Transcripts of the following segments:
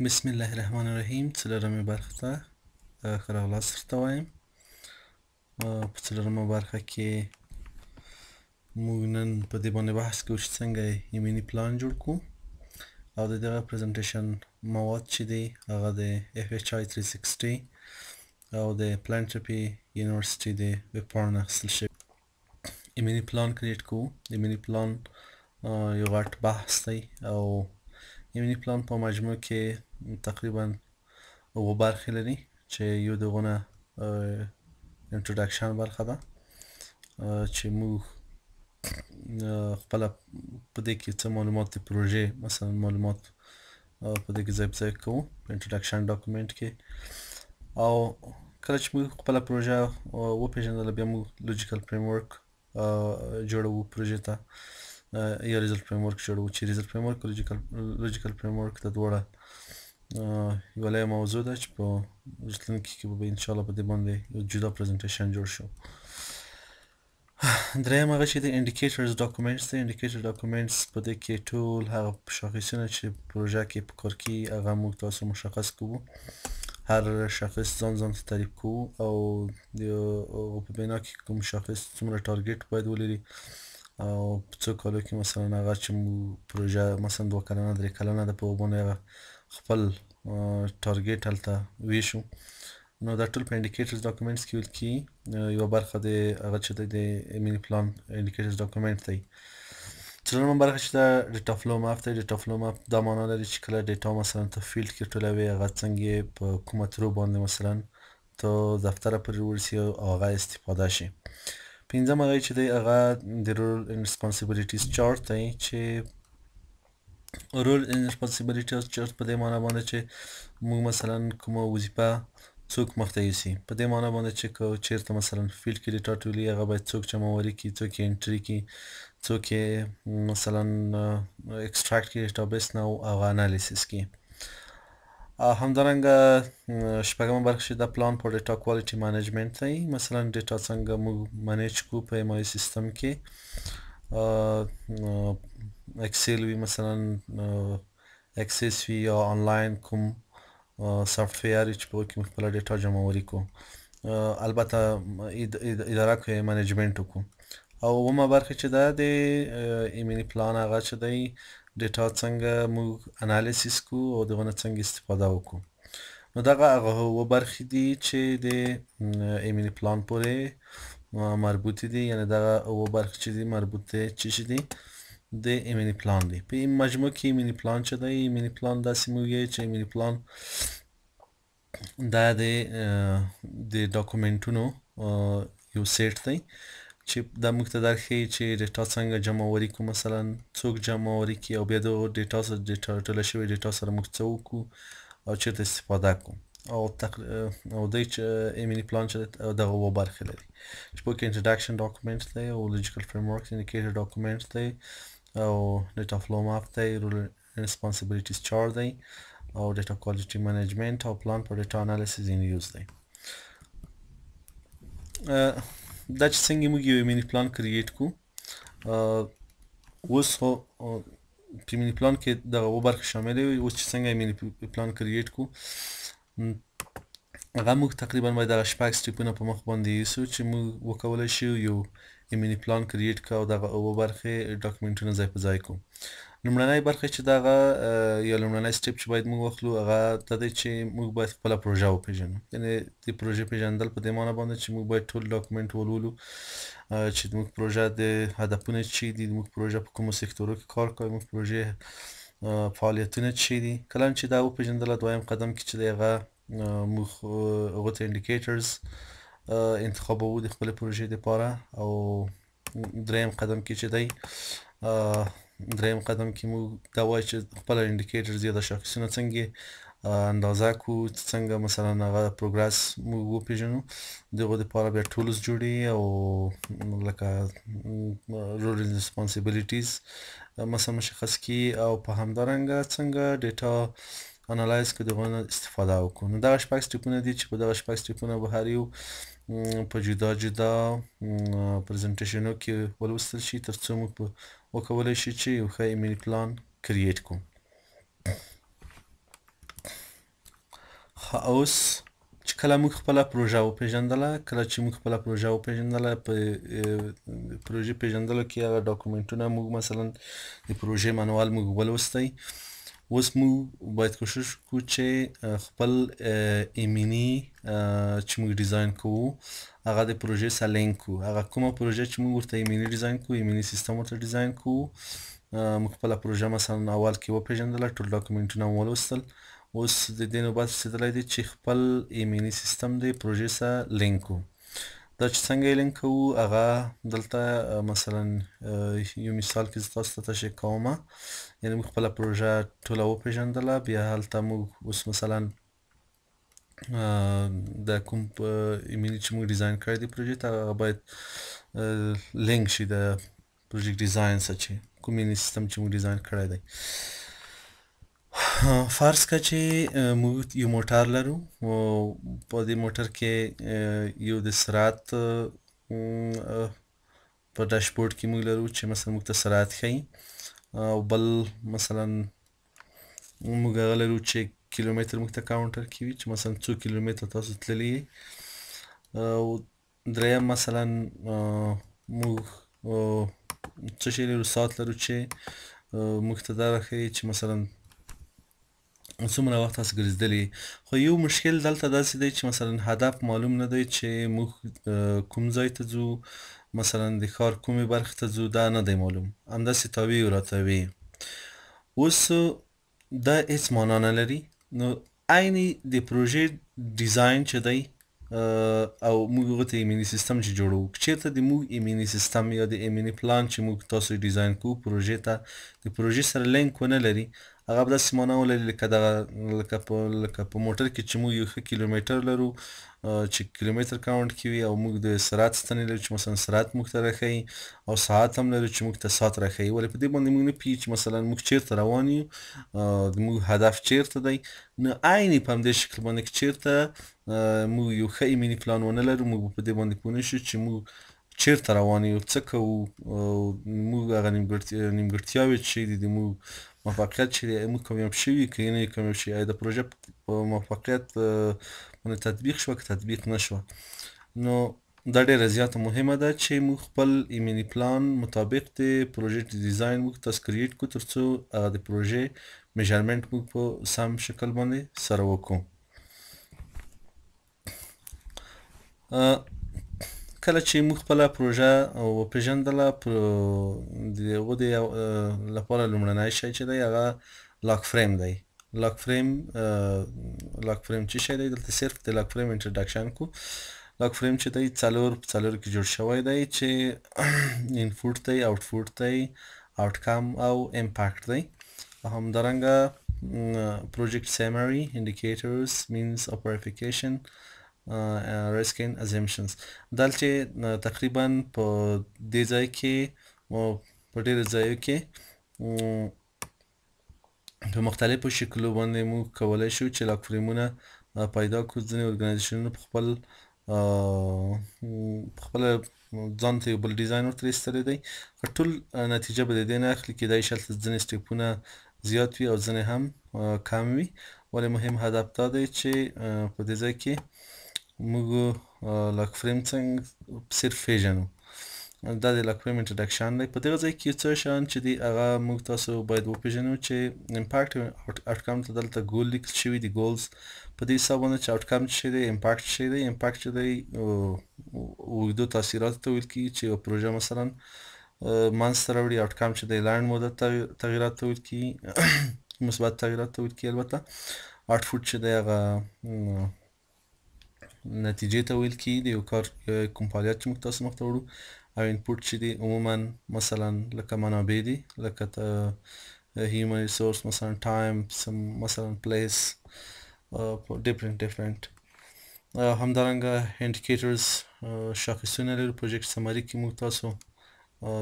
بسم الله الرحمن الرحیم. څلورمې برخې ته ښه راغلاست درته وایم. په څلورمه برخه کې موږ نن په دې باندې بحث کوو چې څنګه M&E plan جوړ کړو، او د دغه presentation مواد چې دی هغه د FHI 360 او د Philanthropy University د ویب پاڼو نه اخیستل شوی. M&E plan create کوو. M&E plan یو غټ بحث دی، او M&E plan په مجموع کې تقریبا اووه برخې لري چې یو د هغو نه introduction برخه ده چې موږ خپله په دې کې څه معلومات د پروژې مثلا معلومات په دې کې ځای په ځای کوو په introduction document کې. او کله چې موږ خپله پروژه وپېژندله، بیا موږ logical framework جوړوو پروژې ته، یا result framework جوړوو، چې result framework او logical framework د دواړه یوه لویه موضوع ده چې په راتلونکي کې به انشاءالله په دې باندې یو جدا presentation جوړ شو. دریم هغه چې د indicators documents دی. indicator documents په دې کې ټول هغه شاخصونه چې پروژه کې په کار کې هغه موږ تاسو مشخص کوو، هر شاخص ځان ځان ته تعریف کوو، او د هغو په بنا کې کوم شاخص څومره target باید ولري او په څو کالو کې مثلا هغه چې موږ پروژه مثلا 2 کلنه 3 کلنه ده، په هغو باندې هغه خپل target هلته ویشو. نو دا ټول په indicators documents کې ویل کېږي. یوه برخه د هغه چې دی د M&E plan indicators document دی. څلورمه برخه چې ده data flow map دی. data flow map دا معنا لري چې کله data مثلا ته field کې ټولوې، هغه څنګه په کومه through باندې مثلا ته دفتره پورې ورسي او هغه استفاده شي. پنځم هغه چې دی هغه د role and responsibilities chart دی، چې role and responsibilities chart په دې معنا باندې چې موږ مثلا کومه وظیفه څوک مخته یوسي، په دې معنا باندې چې که چیرته مثلا field کې data ټولي، هغه باید څوک جمعواري کړي، څوک یې entry کړي، څوک یې مثلا extract کړي database نه او هغه analysis کړي. همدارنګه شپږمه برخه چې د plan for data quality management دی، مثلا data څنګه موږ manage کړو په MIS system کې، Excel وي مثلا Access وي یا آنلاین کوم software چې په کې موږ خپله data جمعواري کړو، البته اداره کې management وکړو. او اوومه برخه چې ده د M&E plan هغه چې دی data څنګه موږ analysis کړو او دغه نه څنګه استفاده وکړو. نو دغه هغه اووه برخې دي چې د M&E plan پورې مربوط دي، یعنې دغه اووه برخې چې دي مربوط دي چې شي دي د M&E plan دی. په مجموع کې M&E plan چې دی، M&E plan داسې موږ یې چې M&E plan دا د document ونو یو set دی چې دا موږ ته دا ښیي چې data څنګه جمعواري کړو، مثلا څوک جمعواري کړي، او بیا دغه data سره data ټوله شوې data سره موږ څه وکړو او چېرته استفاده کړو. او او دی چې M&E plan چې دغه اووه برخې لري چې په کې introduction document دی، او logical framework indicator document دی، او data flow map دی، role responsibilities chart دی، او data quality management او plan for data analysis and use دی. دا چې څنګه موږ یو M&E plan create کړو، اوس خو په M&E plan کې دغه اووه برخې شاملې وي. اوس چې څنګه M&E plan create کړو، هغه موږ تقریبا باید دغه شپږ step ونه په مخ باندې یوسو چې موږ وکولی شو یو M&E plan create کړو او دغه اووه برخې document ونه ځای په ځای کړو. لومړنۍ برخه چې دغه یا لومړنی step چې باید موږ واخلو هغه دا دی چې موږ باید خپله پروژه وپېژنو. یعنې د پروژې پېژندل په دې معنا باندې چې موږ باید ټول document ولولو چې زموږ پروژه د هدفونه چی دي، زموږ پروژه په کومو سکتورو کې کار کوي، زموږ پروژې فعالیتونه چی دي. کله چې دا وپېژندله، دویم قدم کې چې دی هغه موږ هغو ته indicators انتخابوو د خپلې پروژې دپاره. او دریم قدم کې چې دی، دریم قدم کې موږ دا وایو چې خپله indicators یا د شاخصونه څنګه اندازه کړو، څنګه مثلا هغه progress موږ وپېژنو. د هغو دپاره بیا tools جوړي او لکه role responsibilities مثلا مشخص کړي، او په همدارنګه څنګه data analyze کړو، د هغو نه استفاده وکړو. نو دغه شپږ step ونه دي چې په دغه شپږ step ونه به هر یو په جدا جدا presentation ونو کې ولوستل شي تر څو موږ وکولی شو چې یو ښه M&E plan create کړو. اوس چې کله موږ خپله پروژه وپېژندله، کله چې موږ خپله پروژه وپېژندله، په پروژې پېژندلو کې هغه ډاکومنټونه موږ مثلا د پروژې منوال موږ ولوستی. اوس موږ باید کوشش وکړو چې خپل ایمني چې موږ ډیزاین کوو هغه د پروژې سره لینک کړو. هغه کومه پروژه چې موږ ورته ایمني ډیزاین کوو، ایمني سیستم ورته ډیزاین کوو. موږ خپله پروژه مثلا اول کې وپېژندله، ټول ډاکومنټونه مو ولوستل. اوس د دې نوبت رسېدلی دی چې خپل ایمني سیستم د پروژې سره لینک کړو. دا چې څنګه یې لینک کوو هغه دلته مثلا یو مثال کې زه تاسو ته تشریح کوم. یعنې موږ خپله پروژه ټوله وپېژندله، بیا هلته موږ اوس مثلا د کوم ایمني چې موږ ډیزاین کړی دی پروژې ته، هغه باید لینک شي د project design سره چې کوم ایمني سیستم چې موږ ډیزاین کړی دی. فرض که چې موږ یو موټر لرو، په دې موټر کې یو د سرعت په dashboard کې موږ لرو چې مثلا موږ ته سرعت ښیي، او بل مثلا موږ هغه لرو چې کیلومتر موږ ته کاونټر کوي چې مثلا څو کیلومتر تاسو تللي یئ. او دریم مثلا موږ څه شی لرو، ساعت لرو چې موږ ته دا راښیي چې مثلا څومره وخت تاسو ګرځېدلي. خو یو مشکل دلته داسې دی چې مثلا هدف معلوم نه دی چې موږ کوم ځای ته ځو، مثلا د ښار کومې برخې ته ځو، دا نه دی معلوم، همداسې تاوی او راتاوی. اوس دا هیڅ معنا نه لري. نو عیني د پروژې ډیزاین چې دی او موږ هغه ته ایمني سیستم چې جوړوو، که چېرته د موږ ایمني سیستم یا د ایمني پلان چې موږ تاسو ډیزاین کوو پروژې ته د پروژې سره لینک ونه لري، هغه به داسې معنا ولري لکه دغه لکه په موټر کې چې موږ یو ښه کیلومتر لرو چې کیلومتر count کوي، او موږ د سرعت ستنې لرو چې مثلا سرعت موږ ته راښیي، او ساعت هم لرو چې موږ ته ساعت راښیي. ولې په دې باندې موږ نه پوهېږو چې مثلا موږ چېرته روان یو، د موږ هدف چېرته دی. نو عیني په همدې شکل باندې که چېرته موږ یو ښه ایمني پلان ونه لرو، موږ به په دې باندې پوه نه شو چې موږ چېرته روان یو، څه کوو، موږ هغه نیمګړتیاوې چې دي، د موږ موفقیت چې دی، موږ کامیاب شوي که نه یو کامیاب شوي، آیا د پروژه په موفقیت باندې تطبیق شوه که تطبیق نه شوه. نو دا ډېره زیاته مهمه ده چې موږ خپل ایمني پلان مطابق د پروژې ډیزاین موږ تاسو create کړو، تر څو هغه د پروژې measurement موږ په سم شکل باندې سره وکړو. کله چې موږ خپله پروژه وپېژندله، د هغو د لپاره لومړنی شی چې دی هغه log frame دی. log frame، log frame چې شی دی، دلته صرف د log frame introduction کو. log frame چې دی څلور په څلور کې جوړ شوی دی چې input دی، output دی، outcome او impact دی. همدارنګه project summary، indicators، means of verification، risk and assumptions. دلته تقریبا په دې ځای کې، په ډېرو ځایو کې په مختلفو شکلو باندې موږ کولی شو چې log frame ونه پیدا کړو. ځینې organization ونه په خپل په خپله ځان ته یو بل ډیزاین ورته ایستلی دی، خو ټول نتیجه به د دې نه اخلي. کیدای شي هلته ځینې step ونه زیات وي او ځینې هم کم وي، ولې مهم هدف دا دی چې په دې ځای کې موږ log frame څنګه صرف پیژنو. دا د log frame introduction دی. په دغه ځای کې یو څه شیان چې دي هغه موږ تاسو باید وپیژنو چې impact outcome ته دلته گول لیکل شوي دي. goals په دې حساب باندې چې outcome څه شی دی، impact څه شی دی. impact چې دی اوږدو تاثیراتو ته ویل کېږي چې یوه پروژه مثلا منځته راوړي. outcome چې دی لنډ مدت تغییرات ته ویل کېږي، مثبت تغییرات ته ویل کېږي. البته output چې دی هغه نتیجې ته ویل کېږي، د یو کار کوم فعالیت چې موږ تاسو مخته وړو. او input چې دی عموما مثلا لکه منابع دي، لکه human resource مثلا time، مثلا place، different different. همدارنګه indicators شاخصونه لري. project summary کې موږ تاسو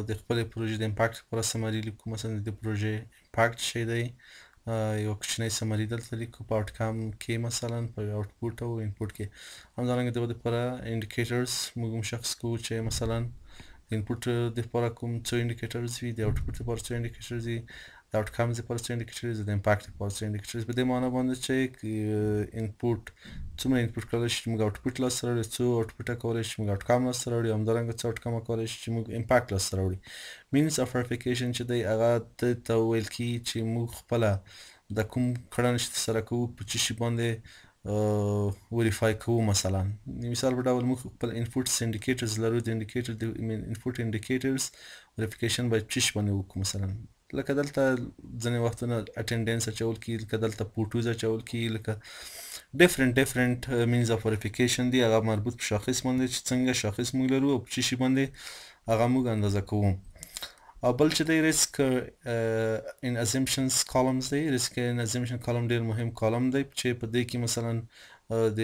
د خپلې پروژې د impact لپاره summary لیکو. مثلا د پروژې impact شی دی، یو کوچنی summary دلته لیکو په outcome کې، مثلا په output او input کې. همدارنګه د لپاره indicators موږ مشخص کوو چې مثلا input د لپاره کوم څو indicators وي، د output لپاره څو indicators وي. د outcomes لپاره څو indicators، د impact لپاره څو indicators. په دې معنی باندې چې input څومره input کولای شي چې موږ output لاسته راوړي، څو output کولای شي چې موږ outcome لاسته راوړي، همدارنګه څو outcome کولای شي چې موږ impact لاسته راوړي. means of verification چې دی هغه ته ویل کیږي چې موږ خپله د کوم کړنه چې ترسره کوو په څه شي باندې verify کوو. مثلا مثال په ډول موږ خپل inputs indicators لرو، د indicator د input indicators verification باید څه شي باندې وکړو. مثلا لکه دلته ځینې وختونه attendance اچول کیږي، لکه دلته photos اچول کیږي، لکه different different means of verification دی، هغه مربوط په شاخص باندې چې څنګه شاخص موږ لرو او په څه شي باندې هغه موږ اندازه کوو. او بل چې دی risk and assumptions columns دی. risk and assumption column ډیر مهم column دی چې په دې کې مثلا د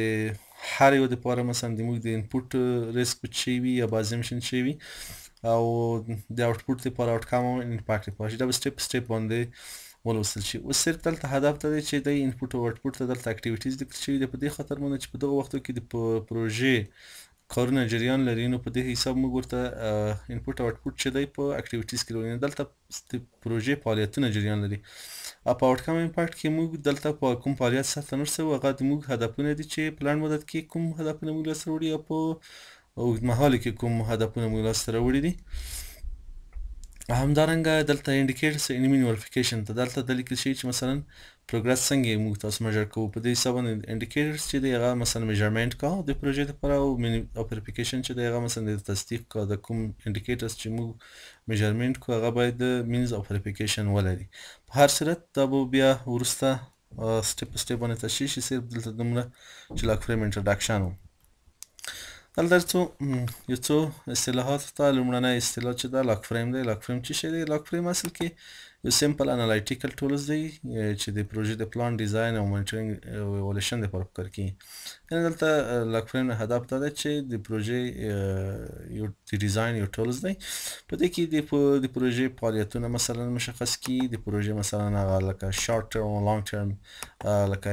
هر یو دپاره مثلا د موږ د input risk په څه وي یا به assumption څه وي، او د output لپاره outcome او impact لپاره، چې دا به step step باندې ولوستل شي. اوس صرف دلته هدف دا دی چې د input او output ته دلته activities ذکر شوي دي، په دې خاطر باندې چې په دغه وختو کې د پروژې کارونه جریان لري، نو په دې حساب موږ ورته input او output چې دی په activities کې راوړي. دلته د پروژې فعالیتونه جریان لري. او په outcome impact کې موږ دلته په کوم فعالیت سرته نه رسوو، هغه د موږ هدفونه دي چې په لنډ مدت کې کوم هدفونه موږ لاسته راوړي او په اوږدمهاله کې کوم هدفونه موږ لاسته راوړي دي. همدارنګه دلته indicators and mean verification ته دلته د لیکل شوي چې مثلا progress څنګه موږ تاسو measure کوو. په دې حساب باندې indicators چې دی هغه مثلا measurement کا د پروژې لپاره، او mean of verification چې دی هغه مثلا د تصدیق کا د کوم indicators چې موږ measurement کو هغه باید means of verification ولري. په هر صورت دا به بیا وروسته step په step باندې تشریح شي. صرف دلته دومره چې log frame introduction و. دلته څو یو څو اصطلاحات ته لومړنی اصطلاح چې دا log frame دی. log frame څه شی دی؟ log frame اصل کې یو simple analytical tools دی چې د پروژې د plan design او monitoring او evaluation لپاره پکار کیږي. یعنی دلته log frame هدف دا دی چې د پروژې یو د design یو tools دی، په دې کې د پروژې فعالیتونه مثلا مشخص کی، د پروژې مثلا هغه لکه short term او long term لکه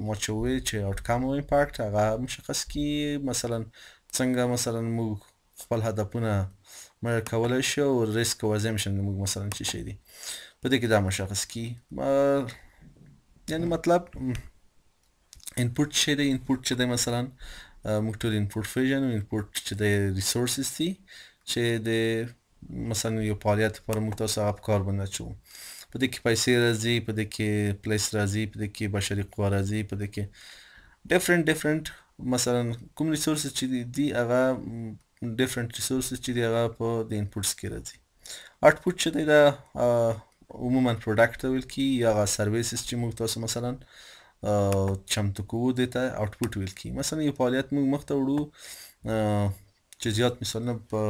ما چې وویل چې outcome او impact هغه مشخص کی، مثلا څنګه مثلا موږ خپل هدفونه measure کولی شو او ریسک او assumption موږ مثلا څه شی دي په دې کې دا مشخص کی. یعنی مطلب input چې دی، input چې دی مثلا موږ ټول input پیژنو، input چې دی resources دي چې د مثلا یو فعالیت لپاره موږ تاسو هغه په کار باندې اچوو. په دې کې پیسې راځي، په دې کې place راځي، په دې کې بشري قوه راځي، په دې کې different different مثلا کوم resources چې دي هغه different resources چې دي هغه په د inputs کې راځي. output چې دی دا عموما product ته ویل کیږي یا هغه services چې موږ تاسو مثلا چمتو کوو دې ته output ویل کیږي. مثلا یو فعالیت موږ مخته وړو چې زیات مثالونه په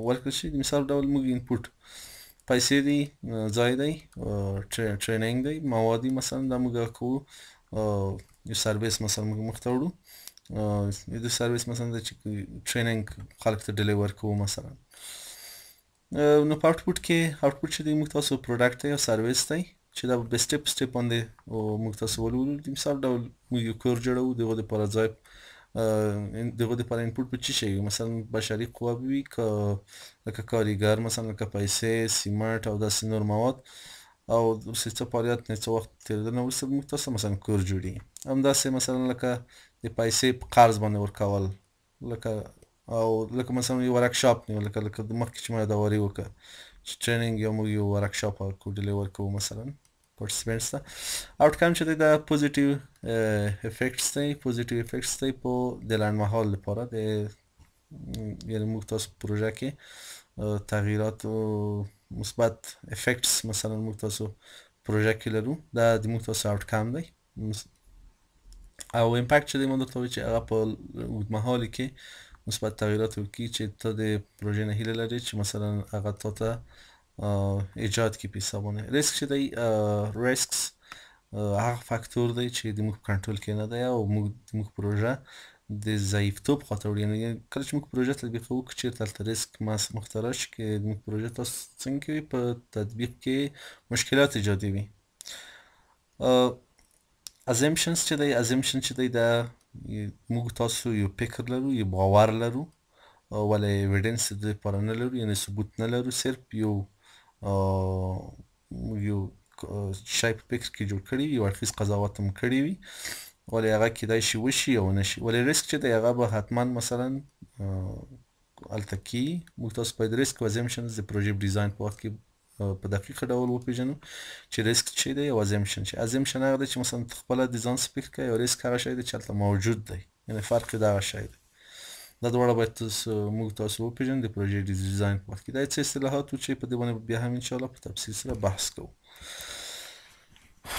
ورکړل شي. د مثال ډول موږ input پیسې دي، ځای دی، training دی، مواد دي، مثلا دا موږ کوو یو service مثلا موږ مخته وړو، یو service مثلا دی چې training خلک ته deliver کوو مثلا. نو په output کې output چې دی موږ تاسو product دی او service دی چې دا به step step باندې موږ تاسو ولولو. د مثال ډول موږ یو کور جوړوو، د هغو دپاره ځای د هغو دپاره input به څه شی وي، مثلا بشري قوه به وي که لکه کاریګر مثلا لکه پیسې، سیمنټ او داسې نور مواد، او ورسې څه فعالیت نه څه وخت تېرېدنه وروسته موږ تاسو مثلا کور جوړېږي. همداسې مثلا لکه د پیسې په قرض باندې ورکول، لکه او لکه مثلا یو workshop نیول، لکه لکه مخکې چې ما یادوري وکړه چې training یا موږ یو workshop ورکوو deliver کوو مثلا participants ته. outcome چې دی دا positive effects دی، positive effects دی په د لنډمهال لپاره د یعنی موږ تاسو پروژه کې تغییرات مثبت effects مثلا موږ تاسو پروژه کې لرو، دا د موږ تاسو outcome دی. او impact چې دی ما درته وویل چې هغه په اوږدمهالي کې مثبت تغییرات ورکړي چې ته د پروژې نه هیله لرې چې مثلا هغه تا ته ایجاد کړي په حساب باندې. ریسک چې دی risks هغه فاکتور دی چې د موږ په کنټرول کې نه دی او موږ د موږ پروژه د ضعیفتوب خواته وړي. یعنی کله چې موږ پروژه تطبیقوو که چېرته هلته ریسک مخته راشي که د موږ پروژه تاسو څنګه کوي په تطبیق کې مشکلات ایجادوي. assumptions چې دی، assumption چې دی دا موږ تاسو یو فکر لرو، یو باور لرو، ولې evidence د دې لپاره نه لرو، یعنی ثبوت نه لرو، صرف یو یو شی په فکر کې جوړ کړي وي، یو اړخیز قضاوت هم کړی وي، ولې هغه کیدای شي وشي او نه شي. ولې ریسک چې دی هغه به حتما مثلا هلته کې موږ تاسو باید ریسک او assumptions د پروژې design په وخت کې په دقیقه ډول وپیژنو چې ریسک چی دی او assumption چی. Assumption هغه دی چې مثلا خپله د ځان څخه فکر کوي، او ریسک هغه شی دی چې هلته موجود دی، یعنې فرق یې دغه شی دی. دا دواړه باید موږ تاسو وپیژنو د پروژې design په وخت کې. دا څه اصطلاحات وو چې په دې باندې بیا هم انشاءالله په تفصیل سره بحث کوو.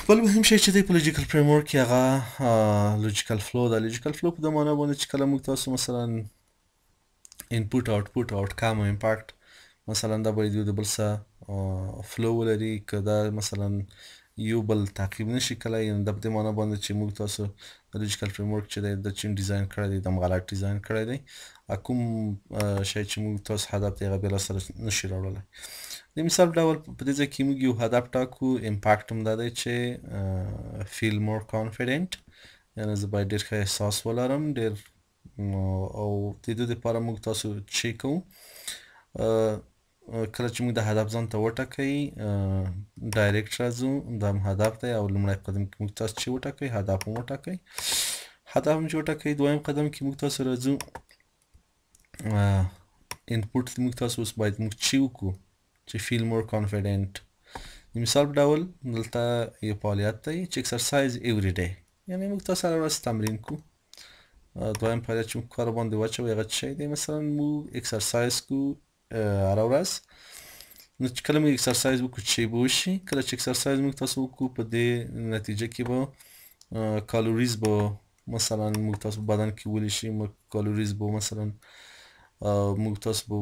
بل مهم شی چې دی په logical framework کې هغه logical flow ده. Logical flow په دې معنا باندې چې کله موږ تاسو مثلا input، output، outcome او impact، مثلا دا باید یو د بل سره flow ولري. که دا مثلا یو بل تعقیب نشي کولای، یعنې دا په دې معنا باندې چې موږ تاسو د logical framework چې دی د چین design کړی دی، د غلط design کړی دی، کوم شی چې موږ تاسو هدف دی هغه بیا لاسته نشي راوړلی. د مثال ډول په دې ځای کې موږ یو هدف ټاکو، impact هم دا دی چې feel more confident، یعنې زه باید ډېر ښه احساس ولرم ډېر، او د دې لپاره موږ تاسو چې کوو، کله چې موږ د هدف ځان ته وټاکئ، direct راځو، دا هم هدف دی. او لومړی قدم کې موږ تاسو چې وټاکئ هدف هم وټاکئ، هدف هم چې وټاکئ، دویم قدم کې موږ تاسو راځو input. موږ تاسو اوس باید موږ چې وکړو چې feel more confident. د مثال په ډول دلته یو فعالیت دی چې exercise every day، یعنې موږ تاسو هره ورځ تمرین کوو. دویم فعالیت چې موږ کار باندې واچوو هغه څه شی دی؟ مثلا موږ exercise کوو هره ورځ. نو چې کله موږ exercise وکړو چې به وشي؟ کله چې exercise موږ تاسو وکړو، په دې نتیجه کې به calories به مثلا موږ تاسو بدن کې ولي شي، موږ calories به مثلا موږ تاسو به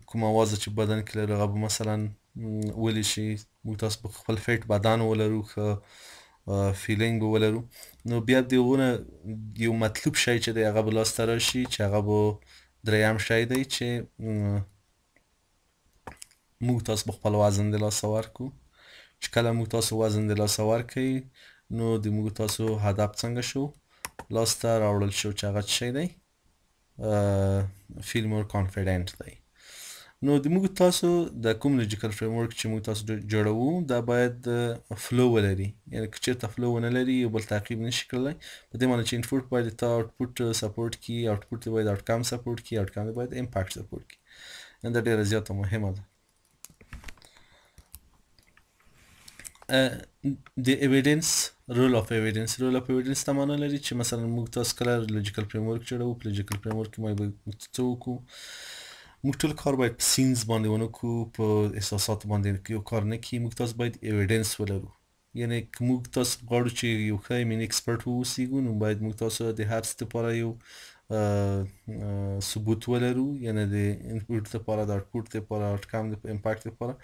کوم اواز چې بدن کې لرو هغه به مثلا ولي شي، موږ تاسو به خپل fit بدن ولرو، ښه feeling به ولرو. نو بیا د هغو نه یو مطلوب شی چې دی هغه به لاسته راشي، چې هغه به دریم شی دی چې موږ تاسو به خپل وزن د لاسه ورکړو. چې کله موږ تاسو وزن د لاسه ورکړئ، نو د موږ تاسو هدف څنګه شو لاسته راوړل شو، چې هغه څه شی دی؟ Feel more confident دی. نو د موږ تاسو د کوم logical framework چې موږ تاسو جوړوو دا باید flow ولري، یعنې که چېرته flow ونه لري یو بل تعقیب نشي کړلی. په دې معنی چې input باید تا output support کړي، output باید outcome support کړي، outcome باید impact support کړي. یعنې دا ډېره زیاته مهمه ده. د evidence، role of evidence. Role of evidence دا معنا لري چې مثلا موږ تاسو کله logical framework جوړوو، په logical framework کې باید څه وکړو؟ موږ ټول کار باید په sense باندې ونه کړو، په احساساتو باندې یو کار نه کړي، موږ تاسو باید evidence ولرو. یعنې که موږ تاسو غواړو چې یو ښه M&E expert واوسیږو، نو باید موږ تاسو د هر څه لپاره یو ثبوت ولرو، یعنې د input لپاره، د output لپاره، outcome، د impact لپاره،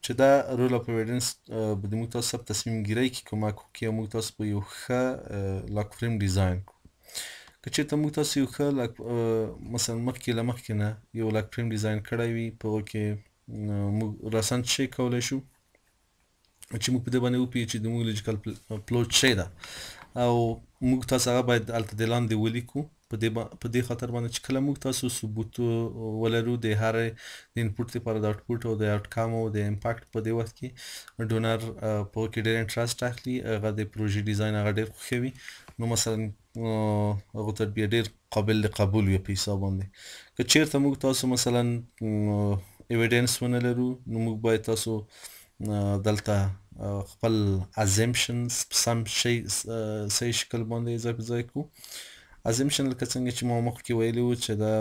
چې دا role of evidence به د موږ تاسو په تصمیم ګیرۍ کې کمک وکړي او موږ تاسو په یو ښه log frame design کړو. که چېرته موږ تاسو یو ښه log مثلا مخکې له مخکې نه یو log frame design کړی وي، په هغه کې موږ راساً څه کولی شو چې موږ په دې باندې وپوهېږو چې د موږ logical flow څه ده، او موږ تاسو هغه باید هلته د لاندې ولیکو. په دې خاطر باندې چې کله موږ تاسو ثبوت ولرو د هر د input لپاره، د output او د outcome او د impact، په دې وخت کې donor په کې ډېر interest اخلي، هغه د پروژې design هغه ډېر خوښوي، نو مثلا هغه ته بیا ډېر قابل د قبول وي په حساب باندې. که چېرته موږ تاسو مثلا evidence ونه لرو، نو موږ باید تاسو دلته خپل assumptions په سم شی صحیح شکل باندې ځای په ځای کړو. Assumption لکه څنګه چې ما مخکې ویلي وو چې دا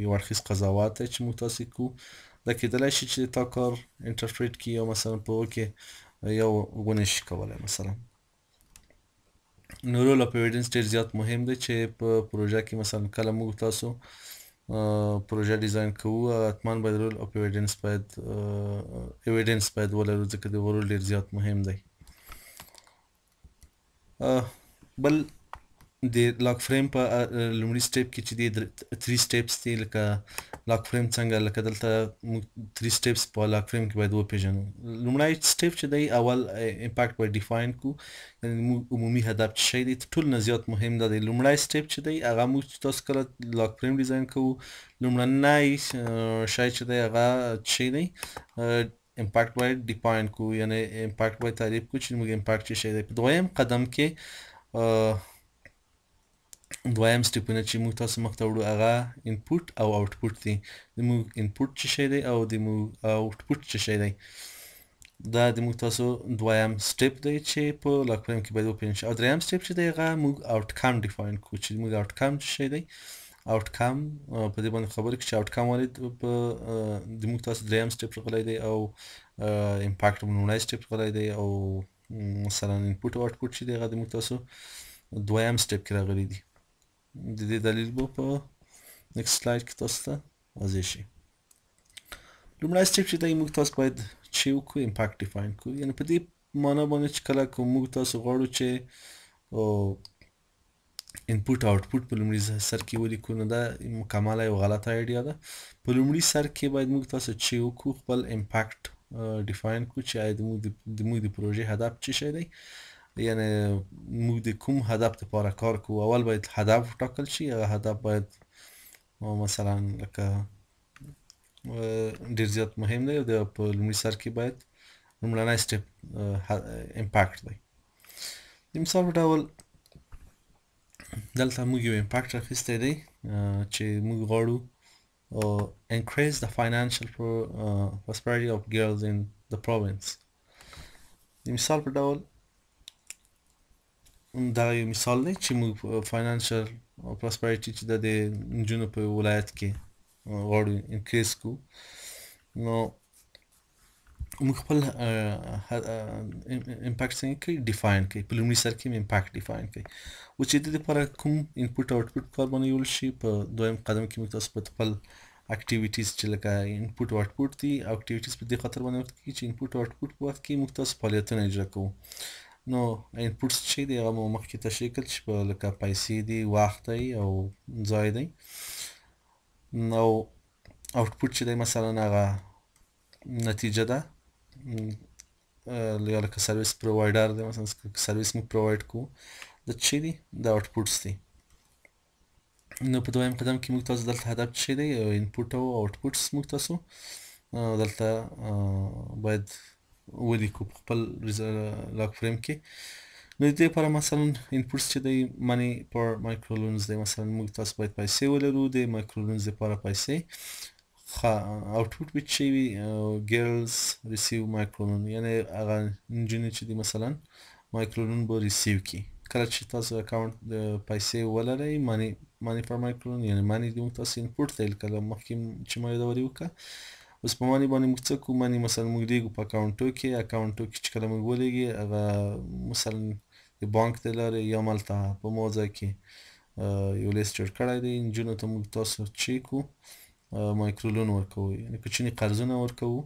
یو اړخیز قضاوت دی چې موږ تاسو کوو. دا کېدلی شي چې تا کار interpret کړي او مثلا په هغه کې یو ونه شي کولی مثلا. نو role of evidence ډېر زیات مهم دی چې په پروژه کې مثلا کله موږ تاسو پروژه design کوو، حتما باید role of evidence باید evidence باید ولرو، ځکه د رول ډېر زیات مهم دی. بل د log frame په لومړي step کې چې دی 3 steps دي، لکه log frame څنګه، لکه دلته موږ 3 steps په log frame کې باید وپیژنو. لومړی step چې دی اول impact باید define کو، یعنې موږ عمومي هدف څه شی دی. ټول نه زیات مهم دا دی لومړی step چې دی هغه موږ چې تاسو کله log frame design کوو، لومړنی شی چې دی هغه څه شی دی؟ impact باید define کو، یعنی impact باید تعریف کو چې موږ impact څه شی دی. په دویم قدم کې دویم step ونه چې موږ تاسو مخ ته وړو هغه input او output دي. د موږ input څه شی دی او د موږ output څه شی دی، دا د موږ تاسو دویم step دی چې په log frame کې باید وپېژندل شي. او دریم step چې دی هغه موږ outcome define کو چې موږ outcome څه شی دی. outcome په دې باندې خبرې کوو چې outcome ولې په د موږ تاسو دریم step راغلی دی او impact لومړی step راغلی دی او مثلا input او output چې دی هغه د موږ تاسو دویم step کې راغلی دی. د دې دلیل به په next slide کې تاسو ته واضح شي. لومړی step چې دی موږ تاسو باید چې وکړو impact define کړو، یعنی په دې معنا باندې چې کله که موږ تاسو غواړو چې input output په لومړي سر کې ولیکو نو دا مکمله یو غلطه idea ده. په لومړي سر کې باید موږ تاسو چې وکړو خپل impact define کړو چې آیا د موږ د پروژې هدف څه شی دی، یعنی موږ د کوم هدف لپاره کار کوو. اول باید هدف وټاکل شي، هغه هدف باید مثلا لکه ډیر زیات مهم دی او د په لومړي سر کې باید لومړنی step impact دی. د مثال په ډول دلته موږ یو impact راخیستی دی چې موږ غواړو increase the financial prosperity of girls in the province. د مثال په ډول دا یو مثال دی چې موږ financial prosperity چې د نجونو په ولایت کې غواړو increase کو، نو موږ خپل impact څنګه کوي define کوي. په لومړي سر کې impact define کوي او چې د دې لپاره کوم input او output کار باندې ویل شي. په دویم قدم کې موږ تاسو په خپل activities چې لکه input او output دي، activities په دې خاطر باندې وخت کې چې input او output په وخت کې موږ تاسو فعالیتونه اجرا کوو. نو inputs چې دی هغه مو مخکې تشریح کړل چې په لکه پیسې دي، وخت دی او ځای دی. نو output چې دی مثلا هغه نتیجه ده یا لکه service provider دی، مثلا سرویس موږ provide کوو د څه دي د outputs دي. نو په دویم قدم کې موږ تاسو دلته هدف څه دی input او outputs موږ تاسو دلته باید ولیکو په خپل log frame کې. نو د دې لپاره مثلا inputs چې دی money for micro loans دی، مثلا موږ تاسو باید پیسې ولرو د micro loans لپاره پیسې. output به چې وي girls receive micro loan، یعنی هغه نجونې چې دي مثلا micro loan به receive کړي. کله چې تاسو account د پیسې ولرئ money for micro loan، یعنی money د موږ تاسو input دی لکه مخکې چې ما یادوري وکړه. اوس په money باندې موږ څه کوو، money مثلا موږ لیږو په اکاونټو کې، اکاونټو کې چې کله موږ ولیږي هغه مثلا د بانک د لارې یا مالته په مو ځای کې یو لیست جوړ کړی دی نجونو ته موږ تاسو چې کوو micro loan ورکوو، یعنی کوچني قرضونه ورکوو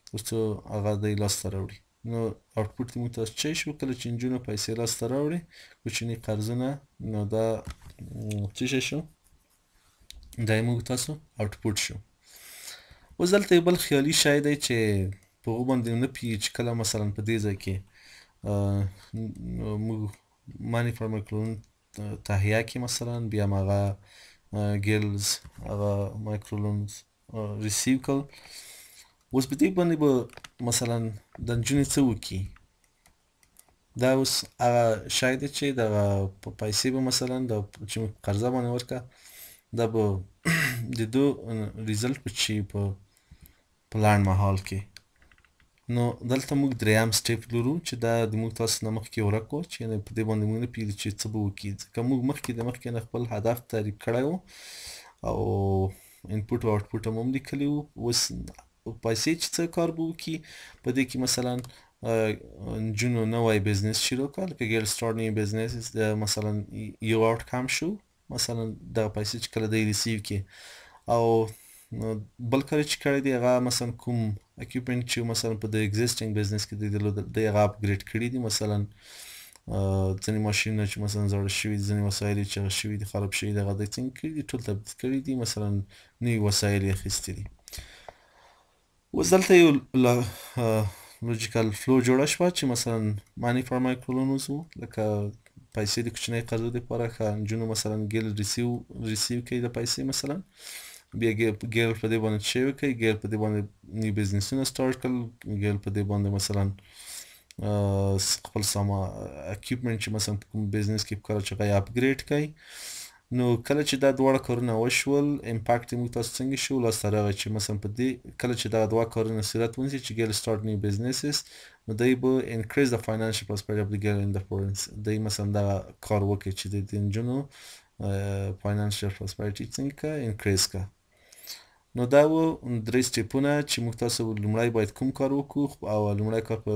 ترڅو هغه دی لاسته راوړي. نو output موږ تاسو چې شو کله چې نجونو پیسې لاسته راوړي کوچني قرضونه، نو دا څه شی شو، دا موږ تاسو output شو. اوس دلته یو بل خیالي شی دی چې په هغو باندې نه پوهېږي چې کله مثلا په دې ځای کې موږ money for micro loan تهیه کې مثلا بیا هم هغه girls هغه micro loans receive کړل، اوس په دې باندې به مثلا د نجونې څه وکړي. دا اوس هغه شی دی چې دغه پیسې به مثلا د چې موږ قرضه باندې ورکړه دا به د دو result به چې په لنډ مهال کې. نو دلته موږ دریم step لرو چې دا د موږ تاسو نه مخکې ورک و چې یعنی په دې باندې موږ نه پوهېدو چې څه به وکړي، ځکه موږ مخکې د مخکې نه خپل هدف تعریف کړی و او input او output هم لیکلی و. اوس پیسې چې څه کار به وکړي په دې کې مثلا نجونو نوی business شروع کړ لکه girl start new business مثلا یو outcome شو، مثلا دغه پیسې چې کله دی receive کړي. او بل کار چې کړی دی هغه مثلا کوم equipment چې مثلا په د existing business کې دی درلودل دی هغه upgrade کړي دي، مثلا ځینې ماشینونه چې مثلا زاړه شوي دي، ځینې وسایل چې هغه شوي دي خراب شوي دي هغه دی څنګه کړي دي ټول تبدیل کړي دي، مثلا نوي وسایل یې اخیستي دي. اوس دلته یو logical flow جوړه شوه چې مثلا money for micro loans وو لکه پیسې د کوچنۍ قرضو دپاره ښه نجونو مثلا girl receive کوي د پیسې مثلا بیا girl په دې باندې څه وکړي، girl په دې باندې new business ونه start کړل، girl په دې باندې مثلا خپل ساما equipment چې مثلا په کوم business کې پکار چې هغه upgrade کړي. نو کله چې دا دواړه کارونه وشول، impact موږ تاسو څنګه شو لاسته راغی چې مثلا په دې کله چې دا دوه کارونه صورت ونیسي چې girl start new businesses، نو دی به increase the financial prosperity of the girl in the province. دی مثلا دا کار وکړي چې د نجونو financial prosperity څنګه increase کا. نو دا و درې step ونه چې موږ تاسو لومړی باید کوم کار وکړو، او لومړی کار په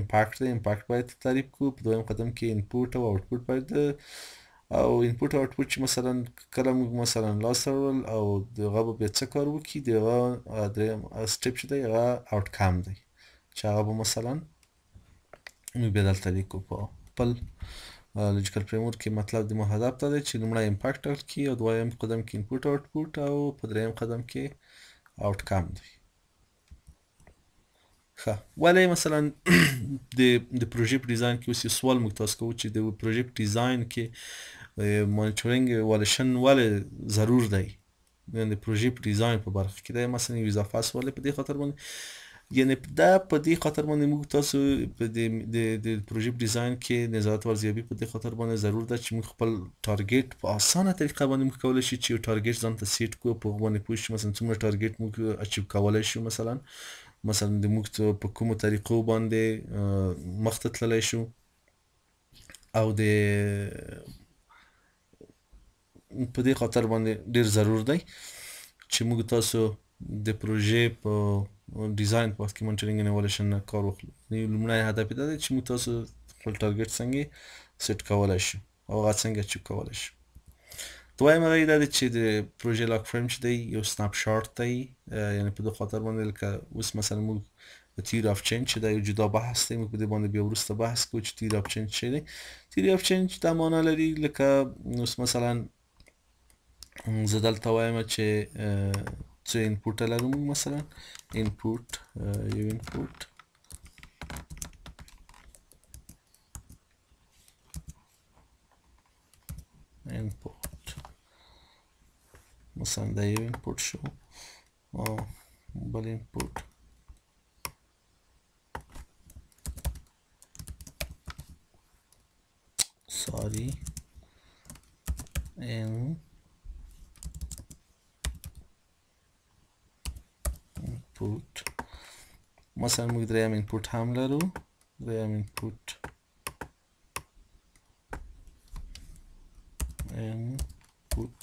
impact دی، impact باید تعریف کړو. په دویم قدم کې input او output باید، او input او output چې مثلا کله موږ مثلا لاس راوړل او دغه به بیا څه کار وکړي، دغه دریم step چې دی هغه outcome دی چې هغه به مثلا موږ بیا دلته لیکو په خپل logical framework کې. مطلب د مو هدف دا دی چې لومړی impact ټاکل کړي، او دویم قدم کې input output، او په دریم قدم کې outcome دی. ښه، ولې مثلا د پروژې په ډیزاین کې اوس یو سوال موږ تاسو کوو چې د پروژې په ډیزاین کې monitoring evaluation ولې ضرور دی؟ یعنی د پروژې په ډیزاین په برخه کې دی مثلا یو اضافه سوال په دې خاطر باندې، یعنی دا په دې خاطر باندې موږ تاسو په د د پروژې په ډیزاین کې نظارت او ارزیابي په دې خاطر باندې ضرور ده چې موږ خپل target په اسانه طریقه باندې موږ کولی شو چې یو target ځان ته set کړو، په هغه باندې پوه شو مثلا څومره target موږ achieve کولی شو، مثلا د موږ په کومو طریقو باندې مخته تللی شو، او د په دې خاطر باندې ډیر ضرور دی چې موږ تاسو د پروژې په ډیزاین په وخت کې monitoring and evaluation نه کار واخلو. لومړی هدف یې دا دی چې موږ تاسو خپل target څنګه set کولی شو او هغه څنګه achieve کولی شو. دویمه هغه دا دی چې د پروژې log frame چې دی یو snapshot دی، یعنی په دې خاطر باندې لکه اوس مثلا موږ theory of change چې دا یو جدا بحث دی، موږ په دې باندې بیا وروسته بحث کوو چې theory of change څه دی. theory of change دا معنا لري لکه اوس مثلا زه دلته وایم چې څه input لرو موږ، مثلا input یو input input مثلا دا یو input شو، او بل input sorry input مثلا موږ دریم input هم لرو، دریم input input.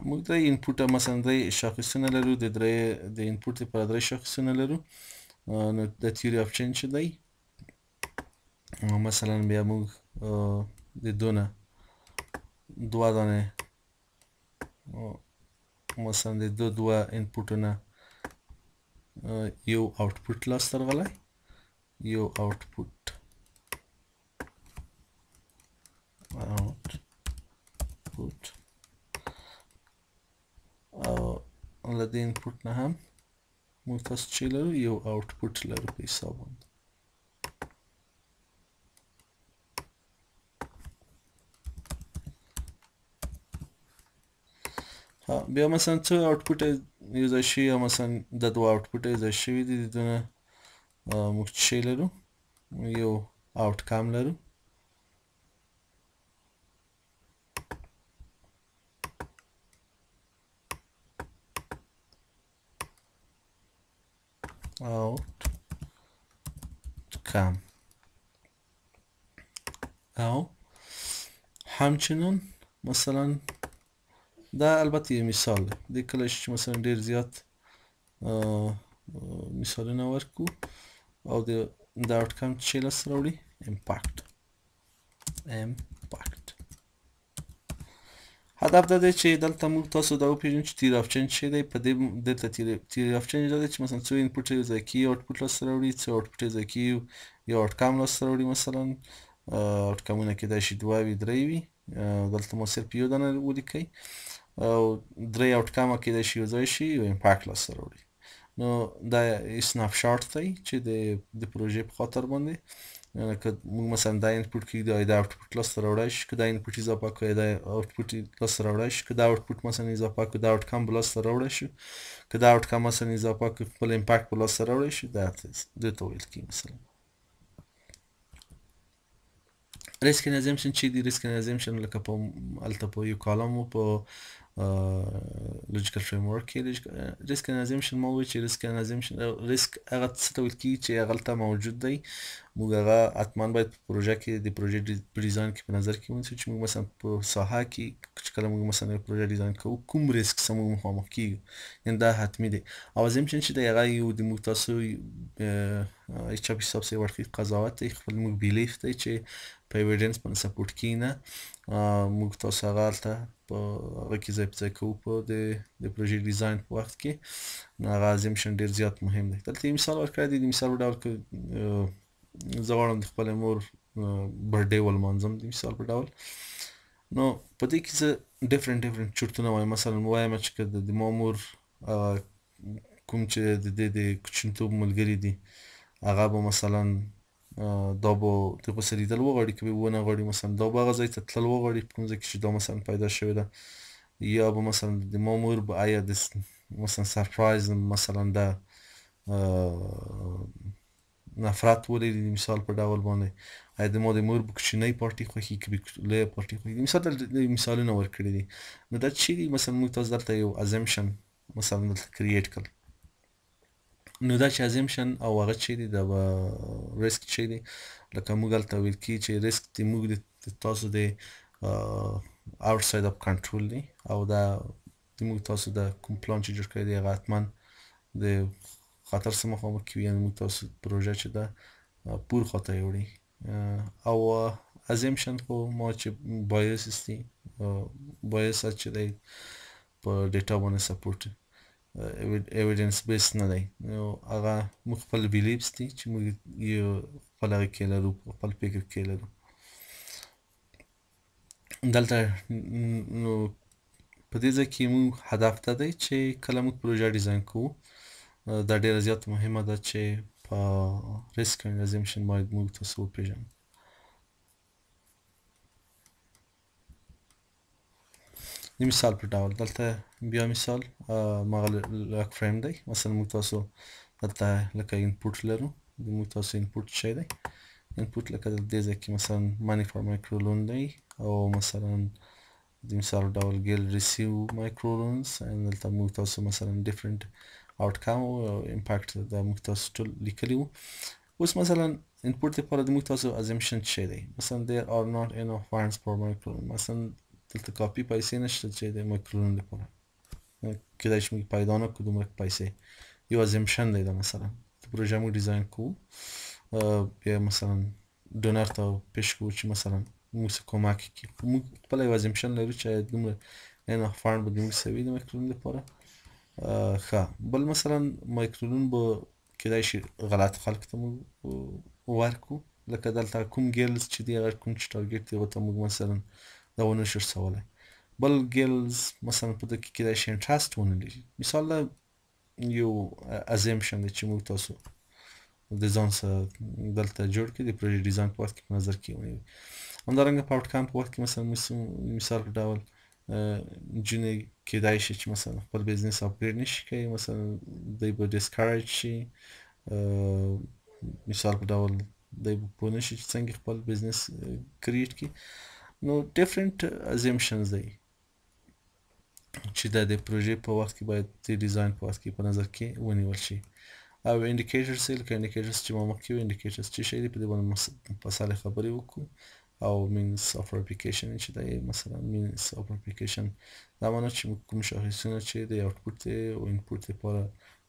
موږ درې input مثلا درې شاخصونه لرو، د درې د input لپاره درې شاخصونه لرو. نو د theory of change چې دی مثلا بیا موږ د دونه دوه دانې مثلا د دوه دوه input ونه یو output لاسته راغلی، یو output output او له دې input نه هم موږ تاسو چې لرو یو output لرو په حساب باندې. بیا مثلا څو output یو ځای شوي او مثلا د دوه output یو ځای شوي دي، د دونه موږ څه لرو یو outcome لرو. outcome او همچنان مثلا دا البته یو مثال دی، کله چې مثلا ډیر زیات مثالونه ورکو او د outcome چې لاسته راوړي impact. impact هدف دا دی چې دلته موږ تاسو دا وپېژنو چې theory of change څه دی. په دې دلته theory of change دا دی چې مثلا څو input یو ځای کېږي output لاسته راوړي، څو output یو ځای کېږي یو outcome لاسته راوړي. مثلا outcome ونه کېدای شي دوه وي درې وي، دلته مو صرف یو دانه ولیکئ او درې outcome کېدای شي یو ځای شي یو impact لاسته راوړي. نو دا snapshot دی چې د پروژې په خاطر باندې یعنی که موږ مثلا دا input کېږدو، آیا دا output لاسته راوړی شو؟ که دا input اضافه کړو، آیا دا output لاسته راوړی شو؟ که دا output مثلا اضافه کړو، دا outcome به لاسته راوړی شو؟ که دا outcome مثلا اضافه کړو، خپل impact به لاسته راوړی شو؟ دا دې ته ویل کېږي. مثلا risk and assumption چې دی، risk and assumption لکه په هلته په یو column و په logical framework کې risk and assumption، ما وویل چې risk and assumption، risk هغه څه ته ویل کېږي چې هغلته موجود دی. موږ هغه حتما باید په پروژه کې، د پروژې په ډیزاین کې په نظر کې ونیسو چې موږ مثلا په ساحه کې چې کله موږ مثلا یو پروژه ډیزاین کوو، کوم ریسک سره موږ مخامخ کیږو، یعنی دا حتمي دی. او assumption چې دی، هغه یو د موږ تاسو چا په حساب سره یو اړخیز قضاوت دی، خپل موږ belief دی چې په evidence باندې support کیږي نه. موږ تاسو هغه هلته په هغه کې ځای په ځای کوو په د پروژې ډیزاین په وخت کې. نو هغه assumption ډیر زیات مهم دی. دلته یو مثال ورکړی دی. د مثال په ډول که زه غواړم د خپلې مور birthday ولمانځم، د مثال په ډول، نو په دې کې زه different different چورتونه وایم. مثلا وایم چې که د ما مور کوم چې د دې د کوچنیتوب ملګري دي، هغه به مثلا دا به د هغو سره لیدل وغواړي که به ونه غواړي؟ مثلا دا به هغه ځای ته تلل وغواړي په کوم ځای کې چې دا مثلا پیدا شوې ده؟ یا به مثلا د ما مور به آیا د مثلا surprise مثلا د نفرت ولري د مثال په ډول باندې؟ آیا د ما د مور به کوچنۍ پارټي خوښي که به لویه پارټي خوښي؟ د مثال دلته مثالونه ورکړي دي. نو دا چې دي، مثلا موږ تاسو دلته یو assumption مثلا دلته create کړ. نو دا چې assumption او هغه چې دی، دا به ریسک چې دی، لکه موږ هلته ویل کیږي چې ریسک د موږ د تاسو د outside of control دی، او دا د موږ تاسو د کوم پلان چې جوړ کړی دی، هغه حتما د خطر سره مخامخ کوي، یعنی موږ تاسو پروژه چې ده پور خواته یې وړي. او assumption خو ما چې bias استی، bias چې دی په data باندې support، evidence base نه دی. نو هغه موږ خپل beliefs دي چې موږ یو خپل هغه کې لرو، خپل فکر کې لرو دلته. نو په دې ځای کې موږ هدف دا دی چې کله موږ پروژه ډیزاین کوو، دا ډیره زیاته مهمه ده چې په risk and assumption باید موږ تاسو وپیژنو. د مثال په ډول دلته بیا مثال مغه log frame دی. مثلا موږ تاسو دلته لکه input لرو. د موږ تاسو input شی دی، input لکه د دې ځای کې مثلا money for micro loan دی، او مثلا د مثال ډول girl receive micro loans. دلته موږ تاسو مثلا different outcome او impact دا موږ تاسو ټول لیکلي وو. اوس مثلا input لپاره د موږ تاسو assumption څه دی؟ مثلا there are not enough funds for micro loan. مثلا دلته کافي پیسې نشته چې د micro loan لپاره، کېدای شي موږ پیدا نه کړو دومره پیسې. یو assumption دی دا. مثلا د پروژه موږ ډیزاین کوو، بیا مثلا donor ته پیش کوو چې مثلا موږ څه کمک کړي، خو موږ خپله یو assumption لرو چې دومره enough fund به د موږ سره وي د micro loan لپاره. ښه، بل مثلا micro loan به کېدای شي غلط خلک ته موږ ورکړو، لکه دلته کوم girls چې دی، هغه کوم چې target دی، هغه ته موږ مثلا دا ونه شو رسولی. بل girls مثلا په ده کې کېدای شي interest ونه لري. مثال دا یو assumption دی چې موږ تاسو د ځان سره دلته جوړ کړي، د پروژې ډیزاین په وخت کې په نظر کې ونیوي. همدارنګه په outcome په وخت کې مثلا مثال په ډول نجونې کېدای شي چې مثلا خپل business upgrade نشي کوي، مثلا دی به discourage شي، مثال په ډول دی به پوه نه شي چې څنګه خپل business create کړي. نو different assumptions دی چې دا د پروژې په وخت کې باید د ډیزاین په وخت کې په نظر کې ونیول شي. او indicators، لکه indicators چې ما مخکې وو، indicators چې شی دی، په دې باندې مفصلې خبرې وکړو. او means of verification چې دی، مثلا means of verification دا معنی چې موږ کوم شاخصونه چې د output او input لپاره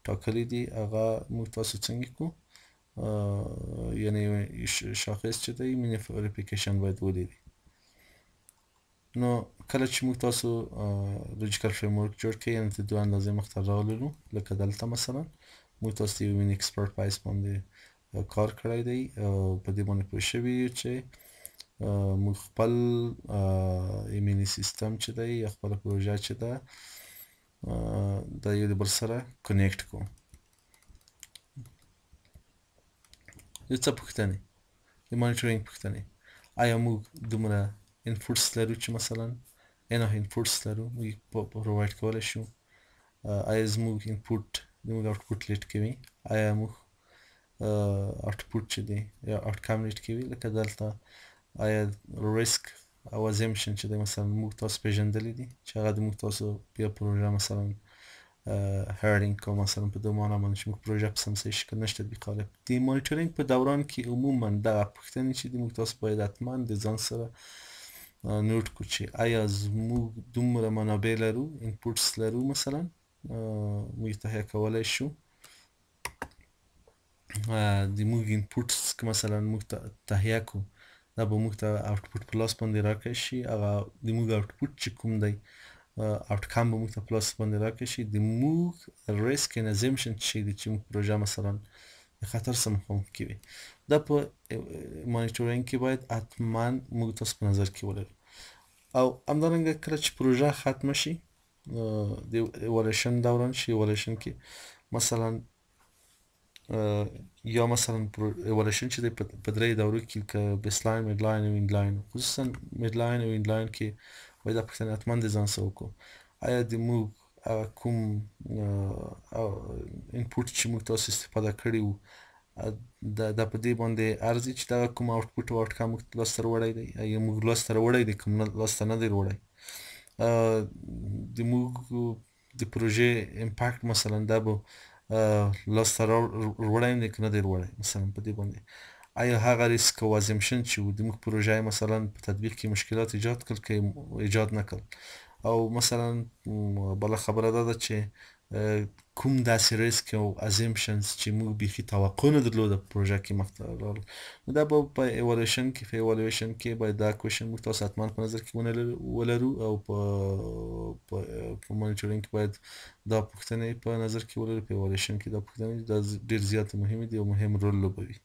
ټاکلي دي، هغه موږ تاسو څنګه کو، یعنی شاخص چې دی mean of verification باید ولري. نو کله چې موږ تاسو logical framework جوړ کړئ، یعنی د دوه اندازې مخته راغلو، لکه دلته مثلا موږ تاسو یو mini expert په حیث باندې کار کړی دی، په دې باندې پوه شوي یو چې موږ خپل M&E سیستم چې دی یا خپله پروژه چې ده، دا یو د بل سره connect کوو. یو څه پوښتنې؟ د monitoring پوښتنې: آیا موږ دومره inputs لرو چې مثلا enough inputs لرو، موږ provide کولی شو؟ آیا زموږ input د موږ output lead کوي؟ آیا موږ output چې دی یا outcome lead کوي؟ لکه دلته آیا ریسک او assumption چې دی مثلا موږ تاسو پیژندلي دي چې هغه د موږ تاسو بیا پروژه مثلا hiring کوم، مثلا په دې معنا باندې چې موږ پروژه په سم صحیح شکل نشته تطبیقولی. د monitoring په دوران کې عموما دغه پوښتنې چې دي، موږ تاسو باید حتما د ځان سره note کو چې آیا زموږ دومره منابع لرو، inputs لرو، مثلا موږ تهیه کولی شو؟ د موږ inputs که مثلا موږ تهیه کو، دا به موږ ته output په لاس باندې راکړی شي؟ هغه د موږ output چې کوم دی، outcome به موږ ته په لاس باندې راکړی شي؟ د موږ risk and assumption چې دی چې موږ پروژه مثلا د خطر سره مخامخ کوي، دا په monitoring کې باید حتما موږ تاسو په نظر کې ولرو. او همدارنګه کله چې پروژه ختمه شي، د evaluation دوران شي، evaluation کې مثلا یا مثلا evaluation چې دی په درې دورو کې که baseline، midline او endline، خصوصا midline او endline کې باید دا پوښتنه حتما د ځان سره وکړو: آیا د موږ هغه کوم input چې موږ تاسو استفاده کړی وو، دا په دې باندې ارزي چې دغه کوم output او outcome موږ لاسته راوړی دی؟ یا موږ لاسته راوړی دی کوم لاسته نه دی راوړی؟ د موږ د پروژې impact مثلا دا به لاسته راوړی دی که نه دی راوړی؟ مثلا په دې باندې آیا هغه ریسک او assumption چې د موږ پروژه مثلا په تطبیق کې مشکلات ایجاد کړل که ایجاد نه کړل؟ او مثلا بله خبره دا ده چې کوم داسې ریسک او assumptions چې موږ بیخي توقع نه درلوده په پروژه کې مخته راغله؟ نو دا به په evaluation کې، په evaluation کې باید دا question موږ تاسو حتما په نظر کې ولرو او په monitoring کې باید دا پوښتنې په نظر کې ولرو. په evaluation کې دا پوښتنې دا ډیر زیات مهمې دي او مهم رول لوبوي.